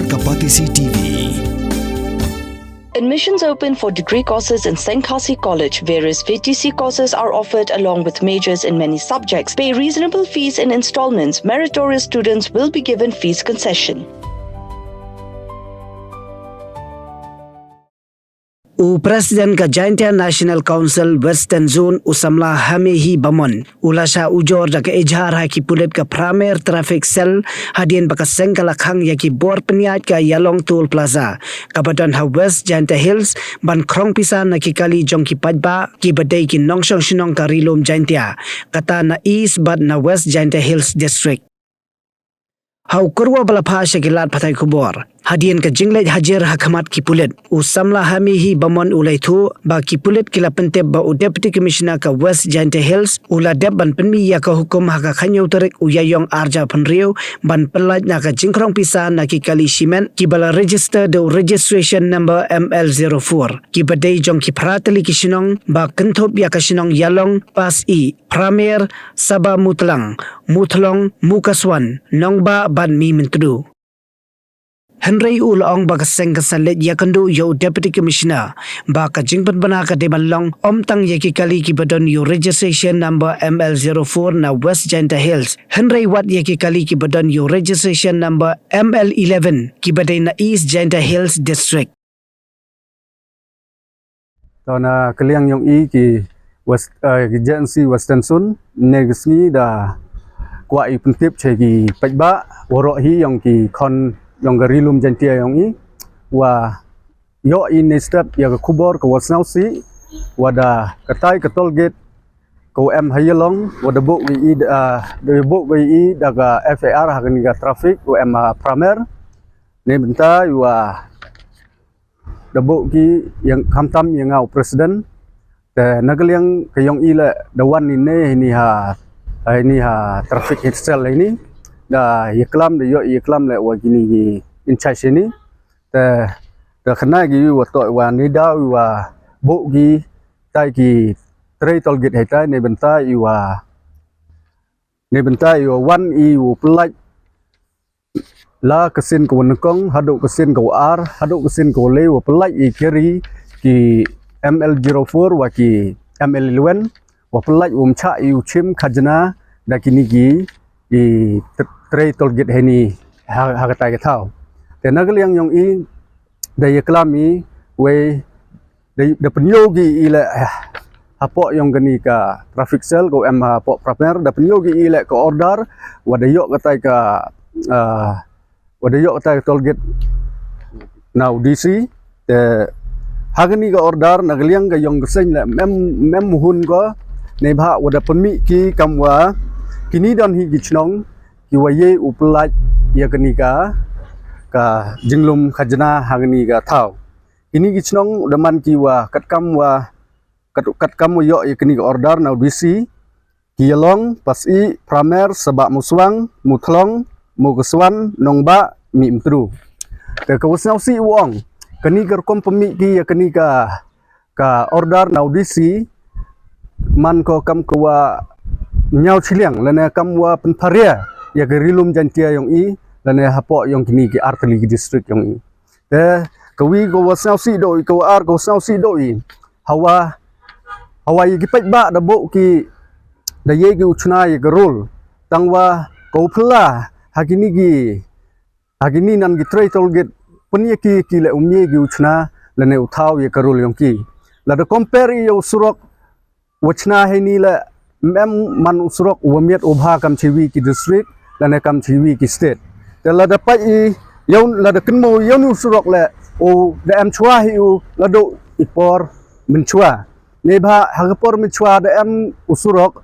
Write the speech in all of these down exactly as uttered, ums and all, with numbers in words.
Kapatisi T V. Admissions open for degree courses in Sengkhasi College. Various V T C courses are offered along with majors in many subjects. Pay reasonable fees in installments. Meritorious students will be given fees concession. U President ka Jaintia National Council Western Zone u samla Hamehi Bamon u la shah ujor da ka ejhar ha ki pulit ka Pramer Traffic Cell hadien ba ka seng ka la khang ïa ki bor pynïaid ka Ïalong Toll Plaza kaba don ha West Jaintia Hills ban khrong pisa na ki kali jong ki paidbah kiba dei ki nongshong shnong ka Ri Lum Jaintia, kata na East bad na West Jaintia Hills District. Ha u kyrwoh ba la phah sha ki lad pathai khubor hadien ka jingleit hajir ha khmat ki pulit, u samla Hamehi Bamon u la ïathuh ba ki pulit ki la pyntip ba u Deputy Commissioner ka West Jaintia Hills u la dep ban pynmih ïa ka hukum ha ka khathynñiew tarik u Ïaïong arhajar arphew hynriew ban pyllait na ka jingkhrong pisa na ki kali shimet kiba la register da u registration number M L zero four, kiba dei jong ki phra tylli ki shnong ba kynthup ïa ka shnong Ïalong, Pasi, Pramer, Saba Mutlang, Muthlong, Mukaswan, Nongbah bad Mihmyntdu. Hynrei u la ong ba ka seng ka sa leit ïakynduh ïa u Deputy Commissioner ba ka jingpynbna ka dei ban long ym tang ïa ki kali kiba don ïa u registration number M L zero four na West Jaintia Hills, hynrei wat ïa ki kali kiba don ïa u registration number M L eleven kiba dei na East Jaintia Hills District. To na ka liang yong i ki West, uh, ki J N C Western Zone, ne ka sngi da kwah i pyntip cha ki paidbah waroh hi yong ki khon yong ka Ri Lum Jaintia yong i, wa ïoh i ne step ïa ka khubor ka wa sngewsih, wa da katai ka toll gate ka wa em ha Ïalong, wa da buh ka i, uh, da buh ka i da ka F I R ha kani ka traffic wa em ha Pramer. Ne bynta i wa da buh ki ïa khamtam ïa nga u president. Te na ka liang ka yong i le da wan i ne hini ha, hini ha traffic head cell hini. Da ïa klam da ïoh ïa klam le wa kini ki in charge hini. Te da khana ki wa toh wa ni da wa buh ki tai ki trei toll gate hai tai ne bynta i wa, ne bynta i wa wan i wa pelaj la ka sien ka wa nyngkong haduh ka sien ka wa ar haduh ka sien ka wa le wa pelaj i keri ki M L zero four wa ki M L eleven wa pelaj wa mchah i u chim khajna da kini ki i trei toll gate hini ha, ha katai ka thaw. Te na ka liang yong i da ïa klam i wei da, da pynïoh ki i le, eh, hapoh yong kani ka traffic cell ka em hapoh Pramer, da pynïoh ki i le ka order wa da ïoh katai ka, ah, wa da ïoh katai ka toll gate na u D C. Te ha kani ka order na ka liang ka yong ka seng le mem, mem hun ko ne bha wa da pynmih ki kam wa kini don hi ki chnong ki wa ye u pelaj ïa kani ka, ka jinglum khajna ha kani ka thaw. Kini ki chnong da man ki wa katkam wa kat, katkam wa ïoh ïa kini ki order na u D C, ki Ïalong, Pasi, Pramer, Saba Muswang, Muthlong, Mukaswan, Nongbah, Mihmyntdu. Te ka wa sngewsih wa ong kani ka rukom pynmih ki ïa kani ka, ka order na u D C man ko kam ka wa ñiaw chiliang lane kam wa pynpharia ïa ka Ri Lum Jaintia yong i lane hapoh yong kini ki artylli ki district yong i. Te ka wi ka wa sngewsih doh i, ka wa ar ka wa sngewsih doh i. Hawa, hawa i ki paidbah da buh ki da ye ki u chna i ka rul. Tang wa ka u phylla ha kini ki, ha kini nan ki trei toll gate pynïa ki ki le um ye ki u chna lane u thaw i ka rul yong ki. La da compare i u surok wa chna heini le mem man u surok wa miat u bha kam chiwi ki district lane kam chiwi ki state. Te la da pai i yau la da kynmo yau ni u surok le u da em chwa hi u la do i por mynchwa. Ne bha ha ka por mynchwa da em u surok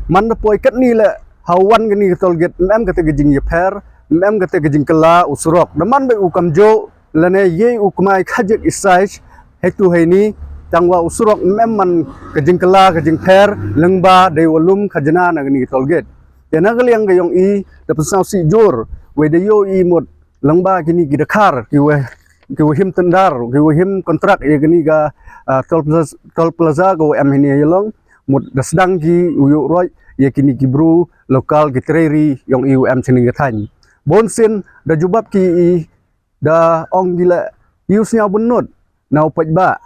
man da poi katni le ha wan kani ka toll gate mem kata ka jingïapher mem kata ka jingkylla u surok. Da man ba u kam jo lane ye u kmai khajik i size hetu heini tang wa u surok mem man ka jingkylla ka jingpher lengba dei wa lum khajna na kani ka toll gate. Te na ka liang ka yong i da pynsngewsih jur wei da yo i mut lengba kini ki dakhar ki wa, ki wa him tender ki wa him contract ïa kani ka, ah, toll plaza, toll plaza ka wa em heini Ïalong mut da sdang ki u yu roi ïa kini ki bru local ki trei ri yong i wa em chini ka thaiñ. Bun sien da jubab ki i da ong ki la yu sñiaw bun nut na u paidbah.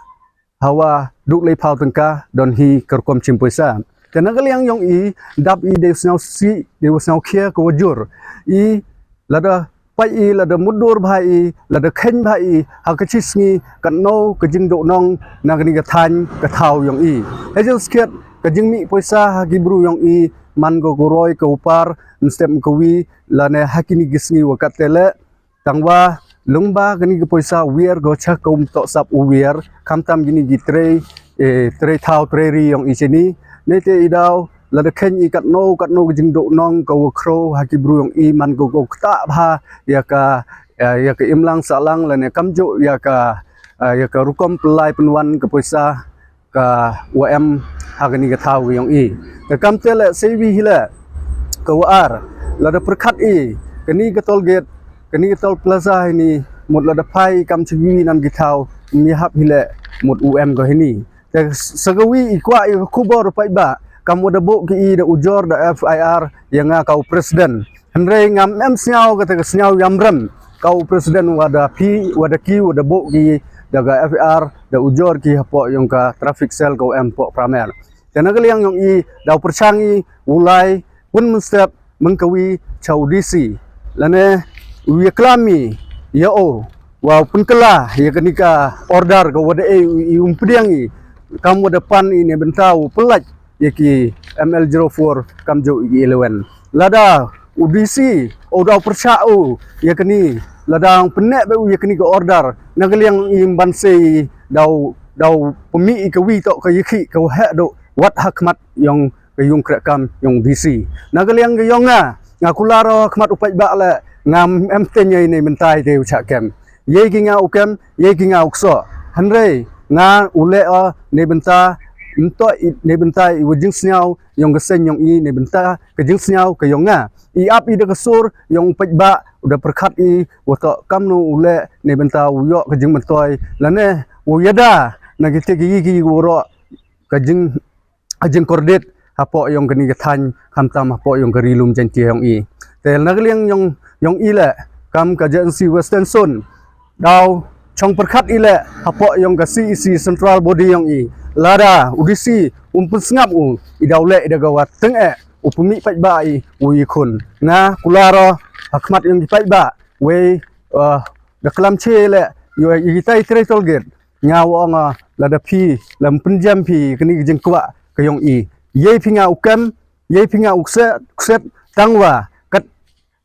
Hawa duk lei phaw tyngka don hi ka rukom chim poisa. Te na ka liang yong i dap i dei sñiaw si dei sñiaw khia ka wajur. I lada pai i lada mudur bha i lada khein bha i ha ka chi sngi kat no ka jingduk nong na kani ka thain ka thaw yong i. Hajal skhet ka jingmih poisa ha ki bru yong i man ko ko roi ka upar mstep ka wi lane ha kini ki sngi wa kat tele. Tangwa lungba kani ka poisa wiar go cha ka um tok sap u wiar khamtam kini ki trei eh, trei thaw trei ri yong i chini. Nete i daw lada khein i kat no kat no ka jingduk nong ka wa khro ha ki bru yong i man ko ko kta bha ya ka ya, ya ka imlang salang lane kamjo ya ka ah, ya ka rukom pelai penwan ka poisa ka wa em ha kani ka thaw yong i. Ka kam te le sewi hi le ka wa ar lada perkhat i kani ka tol gate kani ka tol plaza hini mut lada phai kam chwi nan ki thaw mi hap hi le mut u em ko hini. Te sagawi i kwa i ka khubor pai ba kam wa da bok ki i da ujor da F I R ya nga ka u president. Hynrei ngam em sñiaw kata ka sñiaw yam rem ka u president wa da phi wa da ki wa da bok ki da ka F I R da ujor ki hapoh yong ka traffic cell ka u em poh Pramer. Te na ka liang yong i da u perchang i u lai pun mynstep mynkawi cha u D C lane u ya klam i ya o wa u pynkylla ya kani ka order ka wa da e i um pdiang i kam wa da pan i ne bynta u pynlait ya ki M L zero four kamjo i eleven. Lada u D C u da u pyrshah u ya kani lada u pynne be u ya kani ka order na ka liang i ban se i da u da u pynmih i ka wi tok ka yikhi ka wa heh do wat ha khmat yong ka yung krek kam yong D C. Na ka liang ka yong nga nga kular ha khmat u paidbah le ngam em teng yei ne mynta i te u chah kem. Yei ki nga u kem yei ki nga u kso. Hynrei nga u le o ne bynta nto i ne bynta i wa jingsñiaw yong ka seng yong i ne bynta ka jingsñiaw ka yong nga. I ap i da ka sur yong u paidbah u da perkhat i wa to kamno u le ne bynta u yo ka jingmyntoi lane u yada na ki te ki yi ki wa ro ka jing ka jingkordit hapoh yong kani ka thain khamtam hapoh yong ka ri lum Jaintia yong i. Te na ka liang yong yong i le kam ka J N C Western Zone daw chong perkhat i le hapoh yong ka C E C central body yong i. Lada u D C um pynsngap u i daw le i da ka wa teng e u pynmih paidbah i u i khun. Nga kular ha khmat yong ki paidbah wei uh, da klam che le yo i tai trei tol gate. Nga wa nga lada phi lam pynjam phi kani ka jingkwah ka yong i. Yei phi nga u kem yei phi nga u kset kset tangwa kat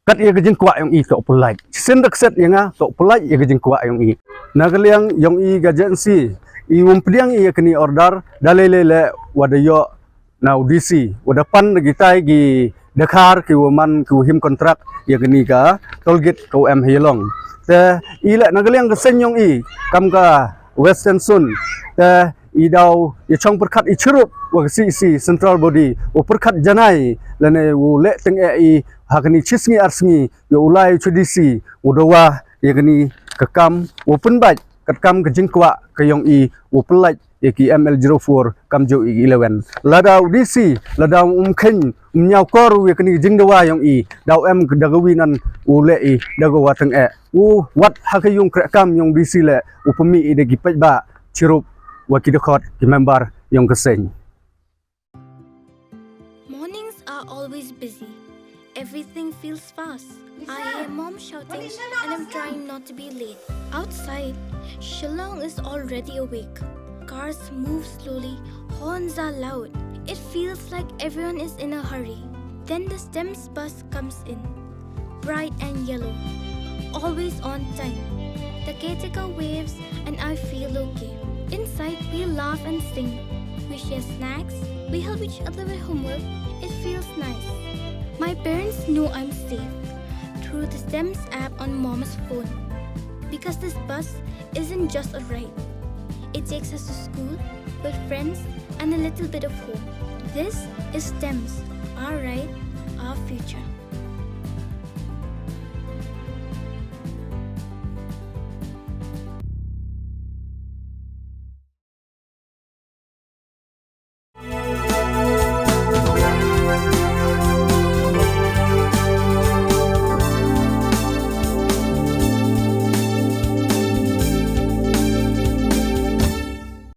kat ya ka jingkwah yong i tok pulai. Sin da kset ya nga tok pulai ya ka jingkwah yong i. Na ka liang yong i ka J N C i um pdiang i ya kani order da le le le wa da yo na u D C wa da pan da ki tai ki dakhar ki wa man ki wa him kontrak ya kani ka tolgit ka wa em ha Yalong. Te i le na ka liang ka seng yong i kam ka Western Zone te i daw ya chong perkhat i chirup wa ka C E C central body wa perkhat janai lane wa le teng e i ha kani chi sngi ar sngi ya u lai u chi D C wa da wa ya kani ka kam wa pynbait kat kam ka jingkwah ka yong i wa pynlait ya ki M L zero four kamjo i eleven. Lada u D C lada um khein um ñiaw kor u ya kani ka jingdawa yong i daw em da ka wi nan u le i da ka wa teng e u wat ha ka yung krek kam yong D C le u pynmih i da ki paidbah chirup wa ki dkhot ki member yong ka seng. Mornings are always busy. Everything feels fast. I hear mom shouting and I'm trying not to be late. Outside, Shillong is already awake. Cars move slowly, horns are loud. It feels like everyone is in a hurry. Then the STEMS bus comes in, bright and yellow, always on time. The caretaker waves and I feel okay. Inside, we laugh and sing. We share snacks, we help each other with homework. It feels nice. My parents know I'm safe through the STEMS app on mom's phone. Because this bus isn't just a ride, it takes us to school, with friends, and a little bit of hope. This is STEMS, our ride, our future.